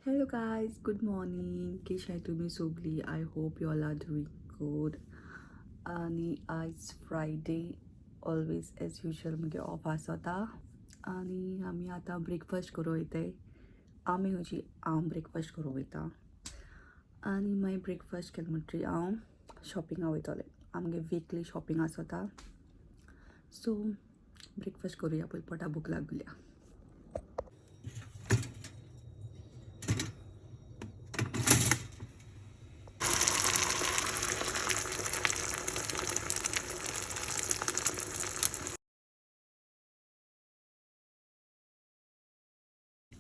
Hello guys, good morning. कशें तुमी सगळीं? I hope you all are doing good. आनी आयज फ्रायडे, ऑलवेज एज युजल मुगे ऑफ आसता आनी आमी आतां ब्रेकफास्ट करूं वयताय. आमी खंयची हांव ब्रेकफास्ट करूं वयता आनी मागीर ब्रेकफास्ट केलें म्हणटकीर हांव शॉपिंगा वयतलें. आमगे विकली शॉपिंग आसता, सो ब्रेकफास्ट करुया पयलीं, पोटा भूक लागल्या.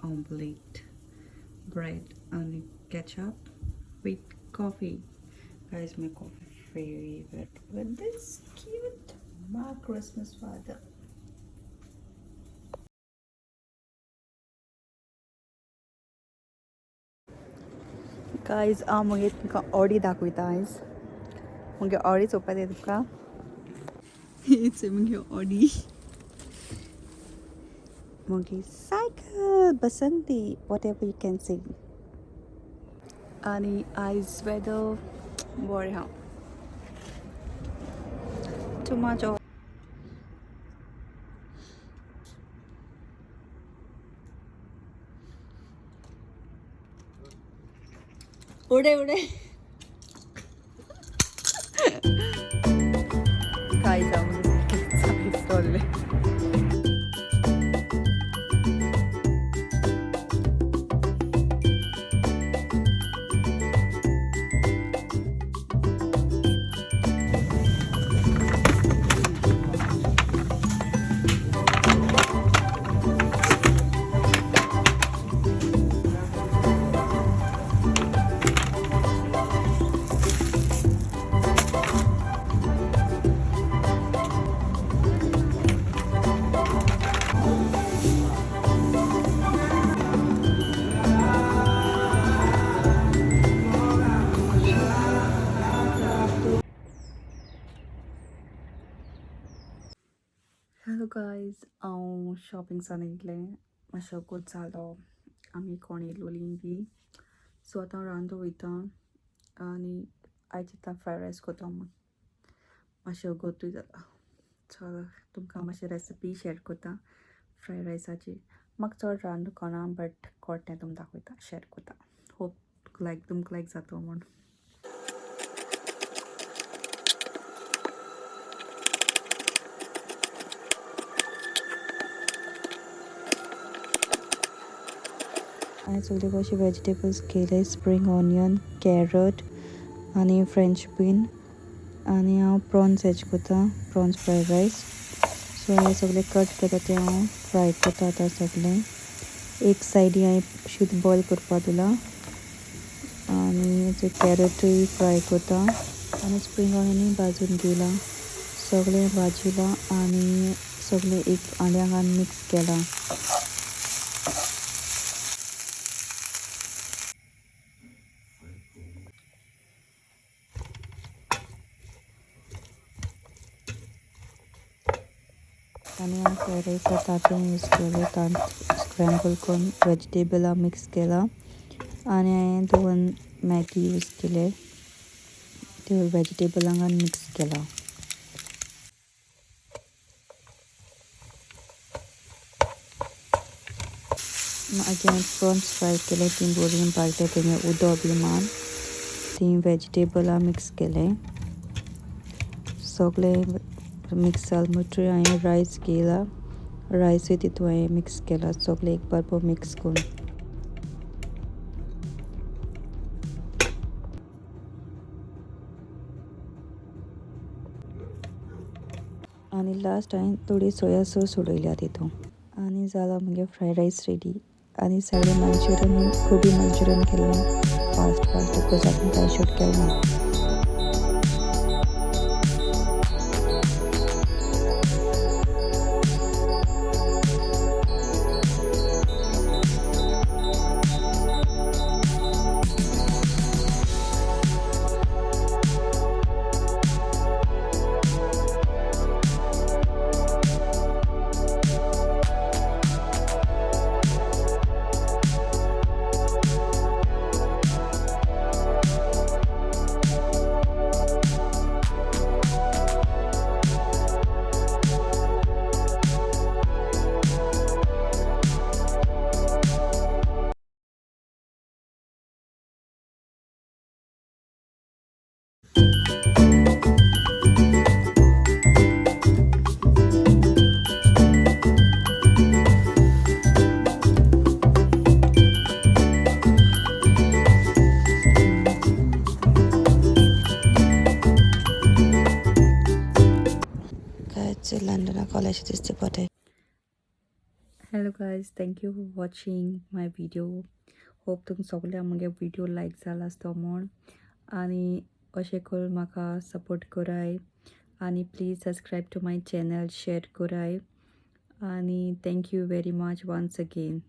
Omelette, bread and ketchup with coffee. Guys, my coffee favorite with this cute my Christmas father. Guys, हांव मगे तुमकां ऑडी दाखयता आयज. मुगे ऑडी चोवपा जाय तुमकां. हीच मुगे ऑडी, मुगे cycle, Basanti, whatever you can say. आनी आयज वेदर बरें आहा, टू मच. उडे उडे. काय जाऊन चोल्ले. हॅलो गायज, हांव शॉपिंग सान येयलें. मातसो गोड जालो, आमी कोण येयलोलीं बी. सो आतां हांव रांदूं वयता आनी आयज चिंतता फ्रायड रायस करता म्हूण. मातशें गोतूय जाला. चल, तुमकां मातशें रेसिपी शेअर करता फ्रायड रायसाची. म्हाका चड रांदूंक कळना, बट कोण तें तुमकां दाखयता, शेअर करता. होप लायक तुमकां लायक जातो म्हूण. हांवें सगळे कशे वेजिटेबल्स केले, स्प्रींग ऑनियन, कॅरट आनी फ्रेंच बीन. आनी हांव प्रॉन्स हेज करता, प्रॉन्स फ्रायड रायस. सो हे सगळे कट करता ते हांव फ्राय करता आतां सगळें. एक सायडी हांवें शीत बॉयल करपा दिलां आनी कॅरटूय फ्राय करता आनी स्प्रींग ऑनियनूय भाजून घेयलां. सगळें भाजिलां आनी सगळें एक हांड्यान मिक्स केलां. आनी हांवें फ्रायड रायसा तांतें यूज केलें, तांत स्क्रॅम्बल करून वेजिटेबलां मिक्स केलां. आनी हांवें दोन मॅगी यूज केले, त्यो वेजिटेबलां मिक्स केलां. मागीर हांवें प्रॉन्स फ्राय केले, तीं बरीं पालटे तेंगे उदक बी मारून तीं वेजिटेबलां मिक्स केलें. सगळें मिक्स जालें म्हणटकीर हांवें रायस घेयला, रायसूय तितूंत हांवें मिक्स केला, सगळें एक बारबर मिक्स करून. आनी लास्ट हांवें थोडी सोया सॉस उडयल्या तितूंत आनी जाला मुगे फ्रायड रायस रेडी. आनी सायडीन मंचुरियन, गोबी मंचुरियन केल्लें फास्ट फास्ट, because हांवें कांय शूट केलें ना. अशें दिसता पोटाय. Hello guys, thank you for watching my video. Hope तुमकां सगळ्यांक मुगे विडियो लायक जाला आसतो म्हूण आनी अशें करून म्हाका सपोर्ट कराय आनी please subscribe to my channel, share कराय आनी thank you very much once again.